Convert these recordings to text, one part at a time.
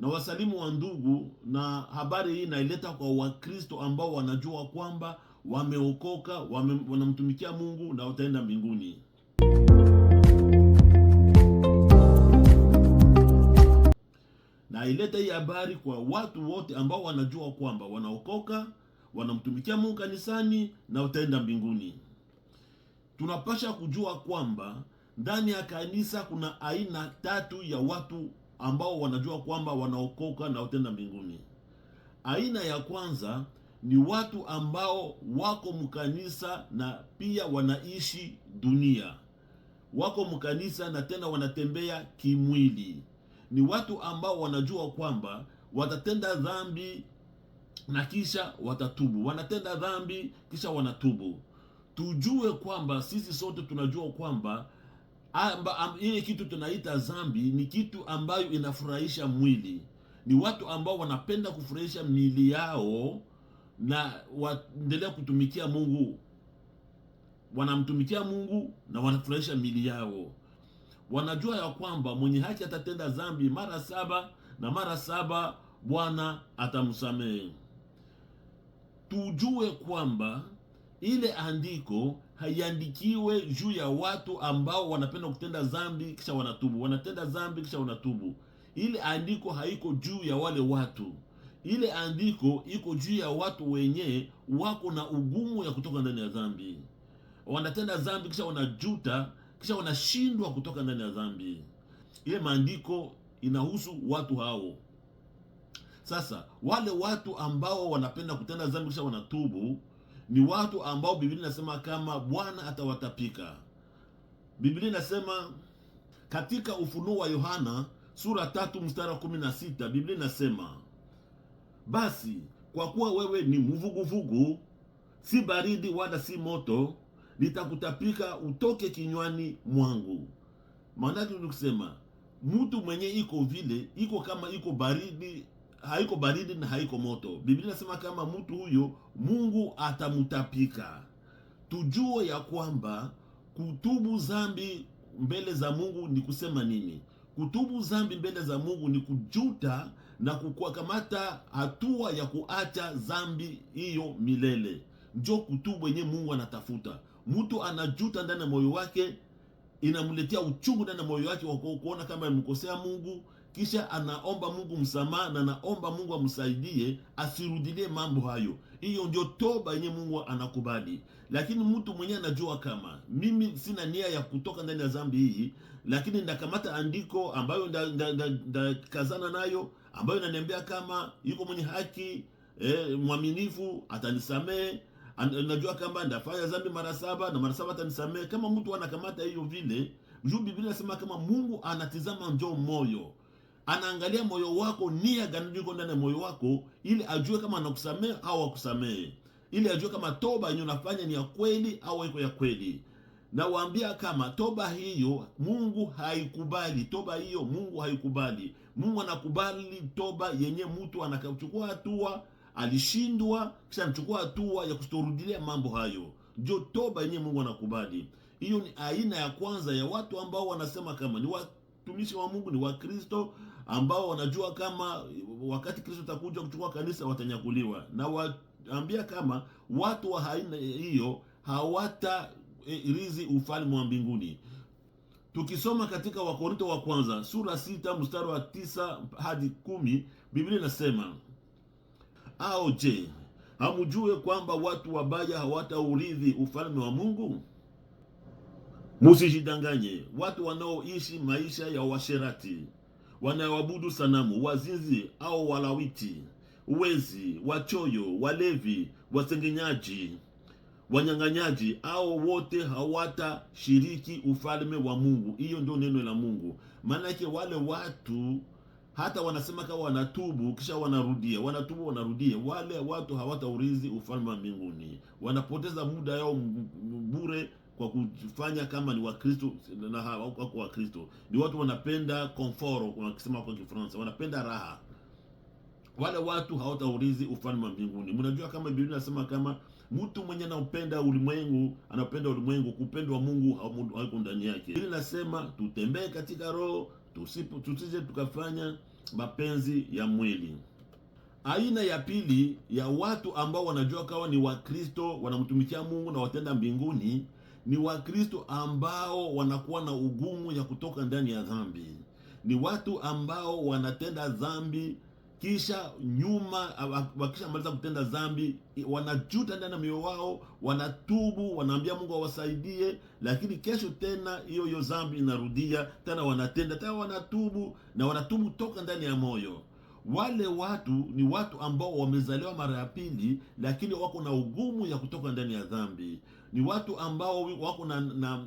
Na wasalimu wa ndugu, na habari hii naileta kwa Wakristo ambao wanajua kwamba wameokoka, wanamtumikia Mungu na wataenda mbinguni. Naileta hii habari kwa watu wote ambao wanajua kwamba wanaokoka, wanamtumikia Mungu kanisani na wataenda mbinguni. Tunapasha kujua kwamba ndani ya kanisa kuna aina tatu ya watu ambao wanajua kwamba wanaokoka na wataenda mbinguni. Aina ya kwanza ni watu ambao wako mkanisa na pia wanaishi dunia, wako mkanisa na tena wanatembea kimwili. Ni watu ambao wanajua kwamba watatenda dhambi na kisha watatubu, wanatenda dhambi kisha wanatubu. Tujue kwamba sisi sote tunajua kwamba ile kitu tunaita dhambi ni kitu ambayo inafurahisha mwili. Ni watu ambao wanapenda kufurahisha miili yao na waendelea kutumikia Mungu, wanamtumikia Mungu na wanafurahisha miili yao. Wanajua ya kwamba mwenye haki atatenda dhambi mara saba na mara saba Bwana atamsamehe. Tujue kwamba ile andiko haiandikiwe juu ya watu ambao wanapenda kutenda dhambi kisha wanatubu, wanatenda dhambi kisha wanatubu. Ile andiko haiko juu ya wale watu. Ile andiko iko juu ya watu wenye wako na ugumu ya kutoka ndani ya dhambi. Wanatenda dhambi kisha wanajuta, kisha wanashindwa kutoka ndani ya dhambi. Ile maandiko inahusu watu hao. Sasa wale watu ambao wanapenda kutenda dhambi kisha wanatubu ni watu ambao Biblia inasema kama Bwana atawatapika. Biblia inasema katika Ufunuo wa Yohana sura 3 mstari wa 16, Biblia inasema basi kwa kuwa wewe ni mvuguvugu, si baridi wala si moto, nitakutapika utoke kinywani mwangu. Maana yake ni kusema mtu mwenye iko vile, iko kama iko baridi, haiko baridi na haiko moto. Biblia inasema kama mtu huyo Mungu atamutapika. Tujue ya kwamba kutubu zambi mbele za Mungu ni kusema nini? Kutubu zambi mbele za Mungu ni kujuta na kukamata hatua ya kuacha zambi hiyo milele. Njo kutubu yenye Mungu anatafuta. Mtu anajuta ndani ya moyo wake, inamletea uchungu ndani ya moyo wake wa kuona kama amemkosea Mungu, kisha anaomba Mungu msamaha na anaomba Mungu amsaidie asirudilie mambo hayo. Hiyo ndio toba yenye Mungu anakubali. Lakini mtu mwenye anajua kama mimi sina nia ya kutoka ndani ya dhambi hii, lakini ndakamata andiko ambayo ndakazana nayo, ambayo inaniambia kama yuko mwenye haki, mwaminifu atanisamehe. Najua kama ndafanya dhambi mara saba na mara saba atanisamehe. Kama mtu anakamata hiyo vile, juu Biblia inasema kama Mungu anatizama njoo moyo, anaangalia moyo wako, nia gani iko ndani ya moyo wako, ili ajue kama anakusamehe au akusamehe, ili ajue kama toba yenye unafanya ni ya kweli au haiko ya kweli. Na waambia kama toba hiyo Mungu haikubali, toba hiyo Mungu haikubali. Mungu anakubali toba yenye mtu anachukua hatua, alishindwa kisha anachukua hatua ya kutorudilia mambo hayo. Ndio toba yenye Mungu anakubali. Hiyo ni aina ya kwanza ya watu ambao wanasema kama ni watumishi wa Mungu, ni Wakristo ambao wanajua kama wakati Kristo atakuja kuchukua kanisa watanyakuliwa. Na waambia kama watu wa aina hiyo hawata rizi ufalme wa mbinguni. Tukisoma katika Wakorinto wa kwanza sura 6 mstari wa 9 hadi 10, Biblia inasema au je, hamjue kwamba watu wabaya hawataurithi ufalme wa Mungu? Musijidanganye, watu wanaoishi maisha ya uasherati, wanaoabudu sanamu, wazinzi au walawiti, wezi, wachoyo, walevi, wasengenyaji, wanyang'anyaji, au wote hawatashiriki ufalme wa Mungu. Hiyo ndio neno la Mungu. Maana yake wale watu hata wanasema kama wanatubu kisha wanarudia, wanatubu wanarudia, wale watu hawataurithi ufalme wa mbinguni. Wanapoteza muda yao bure kwa kufanya kama ni Wakristo na hawako Wakristo. Ni watu wanapenda comfort, wakisema kwa Kifaransa, wanapenda raha. Wale watu hawataurithi ufalme wa mbinguni. Mnajua kama Biblia inasema kama mtu mwenye anaupenda ulimwengu, anapenda ulimwengu, kupendwa Mungu haiko ndani yake. Biblia inasema tutembee katika roho, tusije tukafanya mapenzi ya mwili. Aina ya pili ya watu ambao wanajua kawa ni Wakristo, wanamtumikia Mungu na watenda mbinguni, ni Wakristo ambao wanakuwa na ugumu ya kutoka ndani ya dhambi. Ni watu ambao wanatenda dhambi kisha nyuma, wakishamaliza kutenda dhambi wanajuta ndani ya mioyo wao, wanatubu, wanaambia Mungu awasaidie, lakini kesho tena hiyo hiyo dhambi inarudia tena, wanatenda tena, wanatubu na wanatubu toka ndani ya moyo. Wale watu ni watu ambao wamezaliwa mara ya pili, lakini wako na ugumu ya kutoka ndani ya dhambi. Ni watu ambao wako na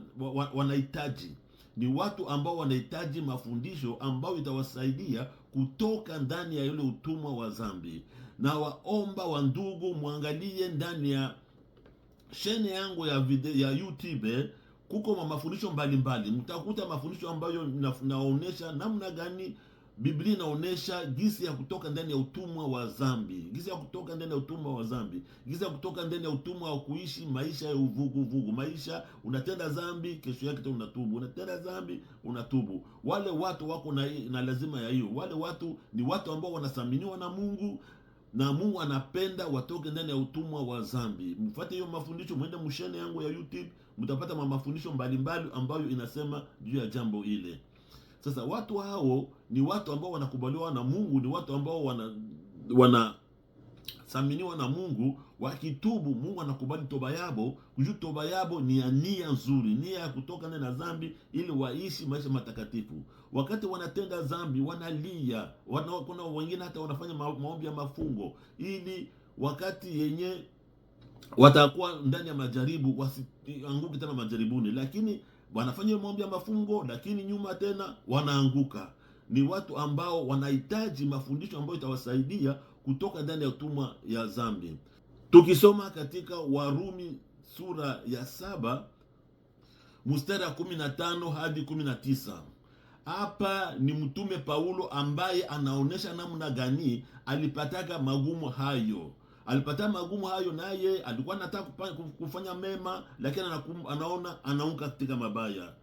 wanahitaji, ni watu ambao wanahitaji mafundisho ambayo itawasaidia kutoka ndani ya yule utumwa wa dhambi. Na waomba wa ndugu, mwangalie ndani ya shene yangu ya video, ya YouTube kuko mafundisho mbalimbali. Mtakuta mafundisho ambayo naonesha namna gani Biblia inaonesha jinsi ya kutoka ndani ya utumwa wa dhambi, jinsi ya kutoka ndani ya utumwa wa dhambi, jinsi ya kutoka ndani ya utumwa wa kuishi maisha ya uvuguvugu, maisha unatenda dhambi, kesho yake tena unatubu, unatenda dhambi, unatubu. Wale watu wako na lazima ya hiyo. Wale watu ni watu ambao wanathaminiwa na Mungu na Mungu anapenda watoke ndani ya utumwa wa dhambi. Mfuate hiyo mafundisho, mwende mshene yangu ya YouTube, mtapata mafundisho mbalimbali ambayo inasema juu ya jambo ile. Sasa watu hao ni watu ambao wanakubaliwa na Mungu, ni watu ambao wanathaminiwa na Mungu. Wakitubu, Mungu anakubali toba yabo, kujua toba yabo ni ya nia nzuri, nia ya kutoka ndani ya dhambi ili waishi maisha matakatifu. Wakati wanatenda dhambi wanalia, kuna wengine hata wanafanya maombi ya mafungo ili wakati yenye watakuwa ndani ya majaribu wasianguke tena majaribuni, lakini wanafanya maombi ya mafungo, lakini nyuma tena wanaanguka. Ni watu ambao wanahitaji mafundisho ambayo itawasaidia kutoka ndani ya utumwa ya dhambi. Tukisoma katika Warumi sura ya 7 mstari wa 15 hadi 19, hapa ni mtume Paulo ambaye anaonesha namna gani alipataka magumu hayo. Alipata magumu hayo, naye alikuwa anataka kufanya mema, lakini anaona anaunga katika mabaya.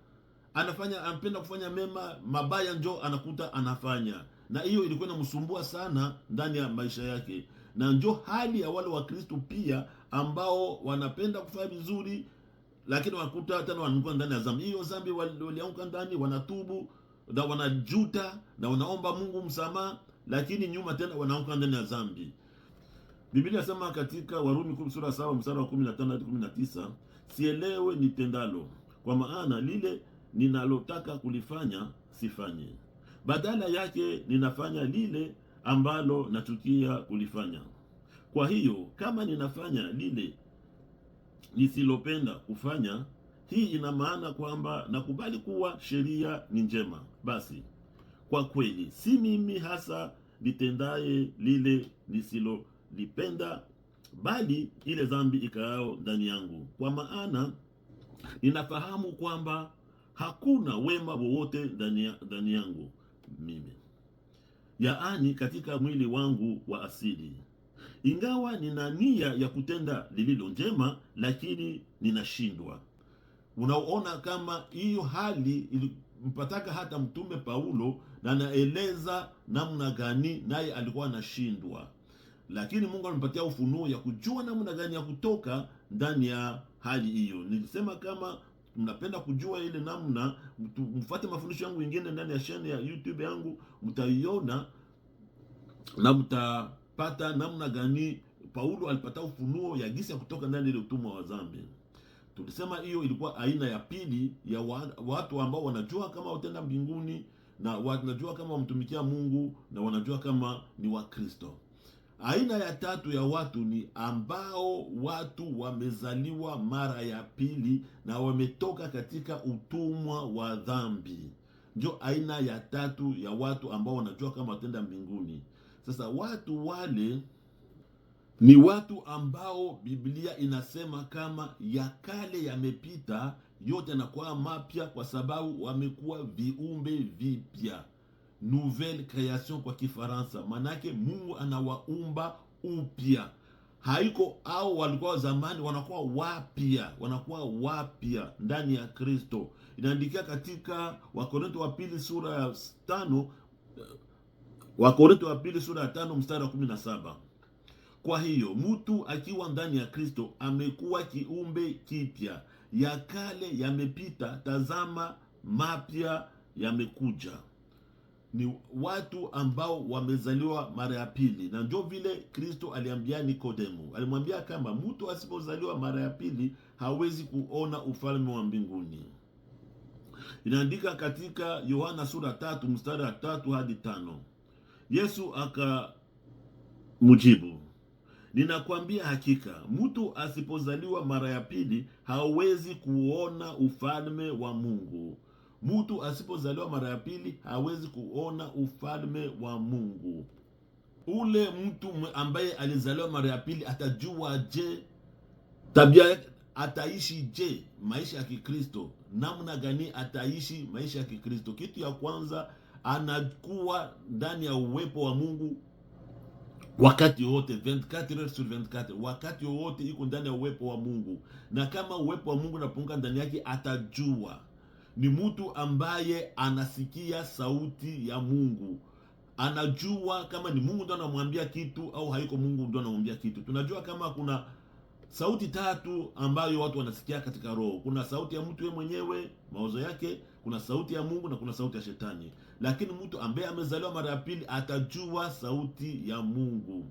Anapenda kufanya mema, mabaya njo anakuta anafanya, na hiyo ilikuwa inamsumbua sana ndani ya maisha yake. Na njo hali ya wale wa Kristo pia ambao wanapenda kufanya vizuri, lakini wakuta tena wanaanguka ndani ya dhambi. Hiyo dhambi walianguka ndani, wanatubu na wanajuta na wanaomba Mungu msamaha, lakini nyuma tena wanaanguka ndani ya dhambi. Biblia inasema katika Warumi sura 7 mstari wa 15 hadi 19, sielewe nitendalo, kwa maana lile ninalotaka kulifanya sifanye, badala yake ninafanya lile ambalo nachukia kulifanya. Kwa hiyo kama ninafanya lile nisilopenda kufanya, hii ina maana kwamba nakubali kuwa sheria ni njema. Basi kwa kweli si mimi hasa nitendaye lile nisilolipenda, bali ile dhambi ikaao ndani yangu. Kwa maana ninafahamu kwamba hakuna wema wowote ndani yangu mimi, yaani katika mwili wangu wa asili. Ingawa nina nia ya kutenda lililo njema, lakini ninashindwa. Unaona kama hiyo hali ilimpataka hata mtume Paulo, na anaeleza namna gani naye alikuwa anashindwa, lakini Mungu alimpatia ufunuo ya kujua namna gani ya kutoka ndani ya hali hiyo. Nilisema kama mnapenda kujua ile namna, mfuate mafundisho yangu mengine ndani ya channel ya YouTube yangu, mtaiona na mtapata namna gani Paulo alipata ufunuo ya gisi ya kutoka ndani ile utumwa wa dhambi. Tulisema hiyo ilikuwa aina ya pili ya watu ambao wanajua kama watenda mbinguni na wanajua kama wamtumikia Mungu na wanajua kama ni Wakristo. Aina ya tatu ya watu ni ambao watu wamezaliwa mara ya pili na wametoka katika utumwa wa dhambi. Ndio aina ya tatu ya watu ambao wanajua kama watenda mbinguni. Sasa watu wale ni watu ambao Biblia inasema kama ya kale yamepita, yote yanakuwa mapya, kwa sababu wamekuwa viumbe vipya, nouvelle création kwa Kifaransa. Manake Mungu anawaumba upya. Haiko au walikuwa zamani, wanakuwa wapya, wanakuwa wapya ndani ya Kristo. Inaandikia katika Wakorintho wa pili sura ya 5 Wakorinto wa pili sura ya 5 mstari wa 17. Kwa hiyo mtu akiwa ndani ya Kristo amekuwa kiumbe kipya, ya kale yamepita, tazama mapya yamekuja. Ni watu ambao wamezaliwa mara ya pili, na ndio vile Kristo aliambia Nikodemu, alimwambia kama mtu asipozaliwa mara ya pili hawezi kuona ufalme wa mbinguni. Inaandika katika Yohana sura 3 mstari wa 3 hadi 5. Yesu akamjibu, ninakwambia hakika, mtu asipozaliwa mara ya pili hawezi kuona ufalme wa Mungu. Mtu asipozaliwa mara ya pili hawezi kuona ufalme wa Mungu. Ule mtu ambaye alizaliwa mara ya pili atajua je tabia, ataishi je maisha ya Kikristo? Namna gani ataishi maisha ya Kikristo? Kitu ya kwanza, anakuwa ndani ya uwepo wa Mungu wakati wote, 24 heures sur 24, wakati wote iko ndani ya uwepo wa Mungu. Na kama uwepo wa Mungu unapunguka ndani yake, atajua ni mtu ambaye anasikia sauti ya Mungu, anajua kama ni Mungu ndo anamwambia kitu au haiko Mungu ndo anamwambia kitu. Tunajua kama kuna sauti tatu ambayo watu wanasikia katika roho. Kuna sauti ya mtu yeye mwenyewe, mawazo yake, kuna sauti ya Mungu na kuna sauti ya shetani. Lakini mtu ambaye amezaliwa mara ya pili atajua sauti ya Mungu,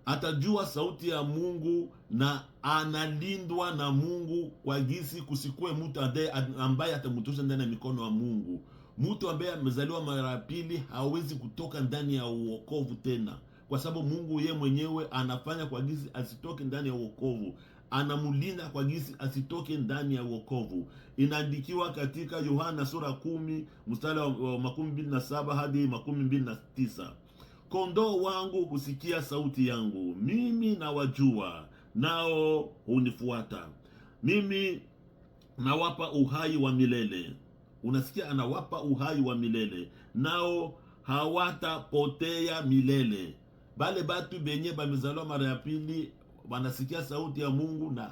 atajua sauti ya Mungu na analindwa na Mungu kwa gisi kusikue mtu ambaye atamtosha ndani ya mikono ya Mungu. Mtu ambaye amezaliwa mara ya pili hawezi kutoka ndani ya uokovu tena, kwa sababu Mungu ye mwenyewe anafanya kwa gisi asitoke ndani ya uokovu, anamlinda kwa gisi asitoke ndani ya uokovu. Inaandikiwa katika Yohana sura 10 mstari wa 27 hadi 29. Kondoo wangu husikia sauti yangu, mimi nawajua, nao hunifuata. Mimi nawapa uhai wa milele. Unasikia, anawapa uhai wa milele, nao hawatapotea milele. Bale batu benye bamezaliwa mara ya pili wanasikia sauti ya Mungu na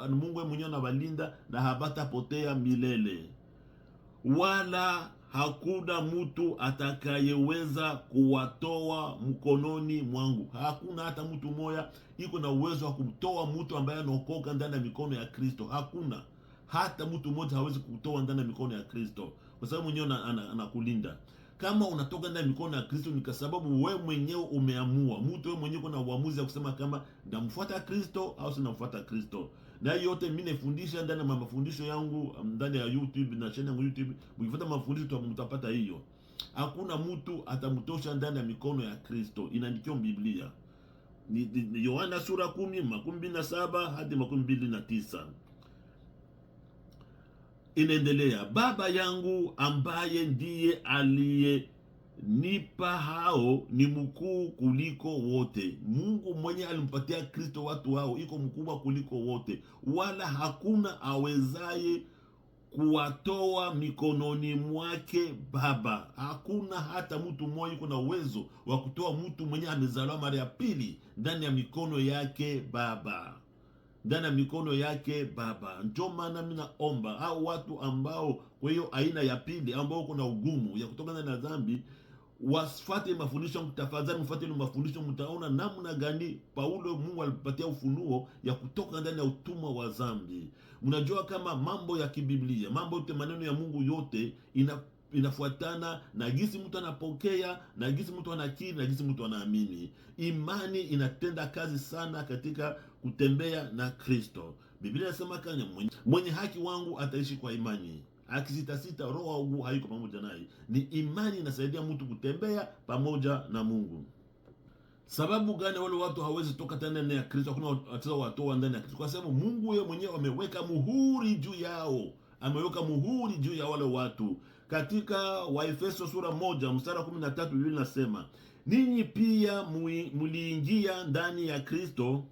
Mungu mwenyewe anawalinda na habatapotea milele, wala hakuna mtu atakayeweza kuwatoa mkononi mwangu. Hakuna hata mtu moya iko na uwezo wa kumtoa mtu ambaye anaokoka ndani ya mikono ya Kristo. Hakuna hata mtu mmoja hawezi kutoa ndani ya mikono ya Kristo, kwa sababu mwenyewe anakulinda. Kama unatoka ndani ya mikono ya Kristo ni kwa sababu wewe mwenyewe umeamua. Mtu wewe mwenyewe kuna uamuzi ya kusema kama ndamfuata Kristo au sinamfuata Kristo. Na yote mimi nafundisha ndani ya mafundisho yangu ndani ya YouTube na channel yangu YouTube. Mkifuata mafundisho mtapata hiyo. Hakuna mtu atamtosha ndani ya mikono ya Kristo. Inaandikiwa Biblia. Ni Yohana sura 10 27 hadi 29. Inaendelea, Baba yangu ambaye ndiye aliyenipa hao ni mkuu kuliko wote. Mungu mwenye alimpatia Kristo watu hao iko mkubwa kuliko wote, wala hakuna awezaye kuwatoa mikononi mwake Baba. Hakuna hata mtu mmoja yuko na uwezo wa kutoa mtu mwenye amezaliwa mara ya pili ndani ya mikono yake Baba, ndani ya mikono yake Baba. Ndio maana mimi naomba hao watu ambao kwa hiyo aina ya pili ambao kuna ugumu ya kutoka ndani ya dhambi wafuate mafundisho yangu. Tafadhali mfuate ile mafundisho, mtaona namna gani Paulo Mungu alipatia ufunuo ya kutoka ndani ya utumwa wa dhambi. Mnajua kama mambo ya kibiblia, mambo yote, maneno ya Mungu yote inafuatana na gisi mtu anapokea, na gisi mtu anakiri, na gisi mtu anaamini. Imani inatenda kazi sana katika kutembea na Kristo. Biblia inasema kama mwenye haki wangu ataishi kwa imani, akisitasita roho wangu haiko pamoja naye. Ni imani inasaidia mtu kutembea pamoja na Mungu. Sababu gani wale watu hawezi toka tena ndani ya Kristo? Hakuna watu watoa ndani ya Kristo, kwa sababu Mungu yeye mwenyewe ameweka muhuri juu yao, ameweka muhuri juu ya wale watu. Katika Waefeso sura 1 mstari wa 13 Biblia inasema, ninyi pia muliingia ndani ya Kristo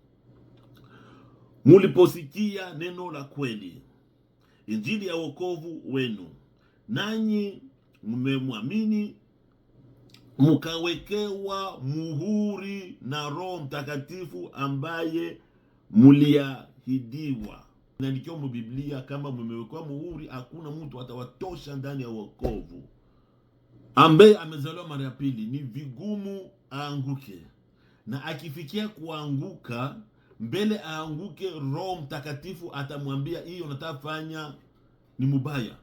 muliposikia neno la kweli, injili ya wokovu wenu, nanyi mmemwamini mkawekewa muhuri na Roho Mtakatifu ambaye muliahidiwa. Inaandikiwa mu Biblia kama mmewekewa muhuri, hakuna mtu atawatosha ndani ya wokovu. Ambaye amezaliwa mara ya pili ni vigumu aanguke, na akifikia kuanguka, mbele aanguke, Roho Mtakatifu atamwambia hiyo unataka fanya ni mubaya.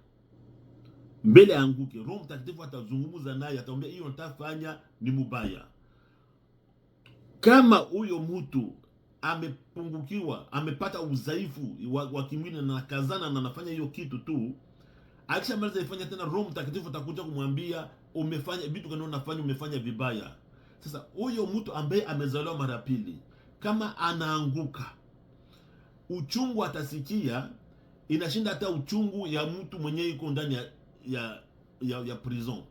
Mbele aanguke, Roho Mtakatifu atazungumza naye, atamwambia hiyo unataka fanya ni mubaya. Kama huyo mtu amepungukiwa, amepata udhaifu wa kimwili na kazana na anafanya hiyo kitu tu, akishamaliza ifanya tena, Roho Mtakatifu atakuja kumwambia umefanya vitu gani unafanya, umefanya vibaya. Sasa huyo mtu ambaye amezaliwa mara pili, kama anaanguka, uchungu atasikia inashinda hata uchungu ya mtu mwenye iko ndani ya prison.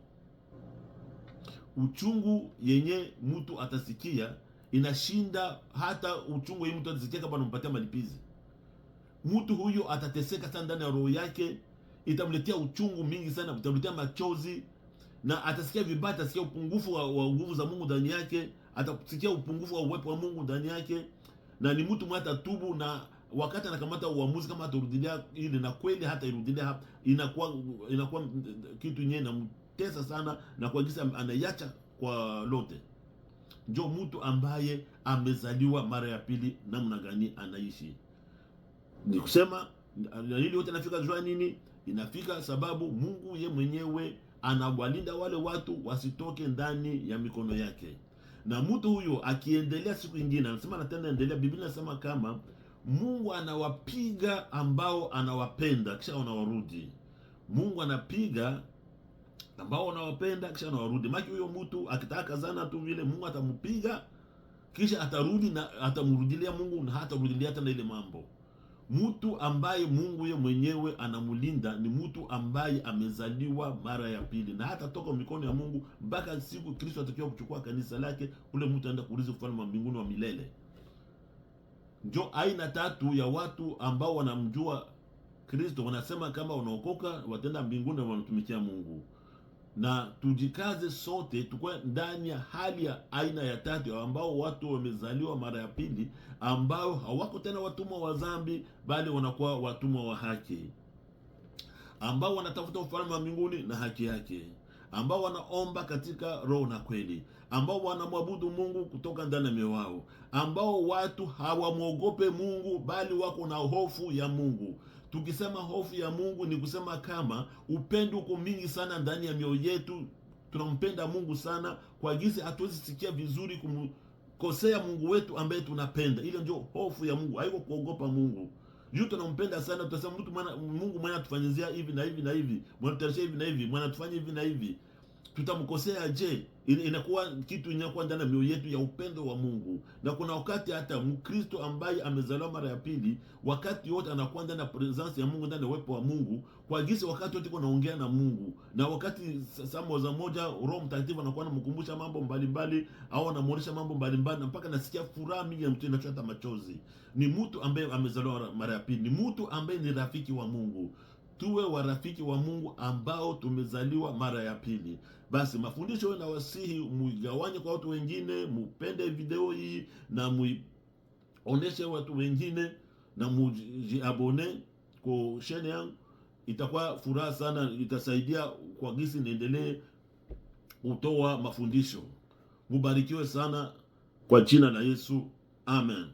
Uchungu yenye mtu atasikia inashinda hata uchungu yenye mtu atasikia kama anampatia malipizi. Mtu huyo atateseka sana ndani ya roho yake, itamletea uchungu mingi sana, itamletea machozi na atasikia vibaya, atasikia upungufu wa nguvu za Mungu ndani yake, atasikia upungufu wa uwepo wa Mungu ndani yake, na ni mtu mwenye atatubu, na wakati anakamata uamuzi kama atarudilia ile, na kweli hata irudilia, inakuwa kitu yenyewe inamtesa sana, na kwa gisa anaiacha kwa lote. Njo mtu ambaye amezaliwa mara ya pili, namna gani anaishi? Ni kusema na hili yote inafika jua nini? Inafika sababu Mungu ye mwenyewe anawalinda wale watu wasitoke ndani ya mikono yake. Na mtu huyo akiendelea siku ingine, anasema anatenda endelea, Biblia inasema kama Mungu anawapiga ambao anawapenda kisha anawarudi. Mungu anapiga ambao anawapenda kisha anawarudi. Maki huyo mtu akitaka kazana tu vile, Mungu atampiga kisha atarudi na atamrudilia Mungu na hatarudilia tena ile mambo. Mtu ambaye Mungu ye mwenyewe anamulinda ni mtu ambaye amezaliwa mara ya pili, na hata toka mikono ya Mungu mpaka siku Kristo atakiwa kuchukua kanisa lake, ule mtu aenda kurithi ufalme wa mbinguni wa milele. Njo aina tatu ya watu ambao wanamjua Kristo, wanasema kama wanaokoka watenda mbinguni na wanatumikia Mungu. Na tujikaze sote tukue ndani ya hali ya aina ya tatu ambao watu wamezaliwa mara ya pili, ambao hawako tena watumwa wa dhambi, bali wanakuwa watumwa wa haki, ambao wanatafuta ufalme wa mbinguni na haki yake, ambao wanaomba katika roho na kweli, ambao wanamwabudu Mungu kutoka ndani ya mioyo wao, ambao watu hawamwogope Mungu bali wako na hofu ya Mungu. Tukisema hofu ya Mungu ni kusema kama upendo uko mingi sana ndani ya mioyo yetu, tunampenda Mungu sana kwa jinsi hatuwezi sikia vizuri kumkosea Mungu wetu ambaye tunapenda. Ile ndio hofu ya Mungu, haiko kuogopa Mungu. Juu tunampenda sana, tutasema mtu mwana, Mungu mwana atufanyizia hivi na hivi na hivi, mwana tutarisha hivi na hivi, mwana tufanye hivi na hivi, tutamkosea je? Inakuwa kitu inakuwa ndani ya mioyo yetu ya upendo wa Mungu. Na kuna wakati hata Mkristo ambaye amezaliwa mara ya pili, wakati wote anakuwa ndani ya presence ya Mungu, ndani ya uwepo wa Mungu, kwa jinsi wakati wote yuko naongea na Mungu, na wakati saa moja moja Roho Mtakatifu anakuwa anamkumbusha mambo mbalimbali au anamuonesha mambo mbalimbali, na mpaka nasikia furaha mingi ya mtu inachota machozi. Ni mtu ambaye amezaliwa mara ya pili, ni mtu ambaye ni rafiki wa Mungu. Tuwe warafiki wa Mungu ambao tumezaliwa mara ya pili. Basi mafundisho na wasihi muigawanye kwa watu wengine, mupende video hii na muioneshe watu wengine na mujiabone kwa chaîne yangu. Itakuwa furaha sana, itasaidia kwa gisi niendelee kutoa mafundisho. Mubarikiwe sana kwa jina la Yesu, amen.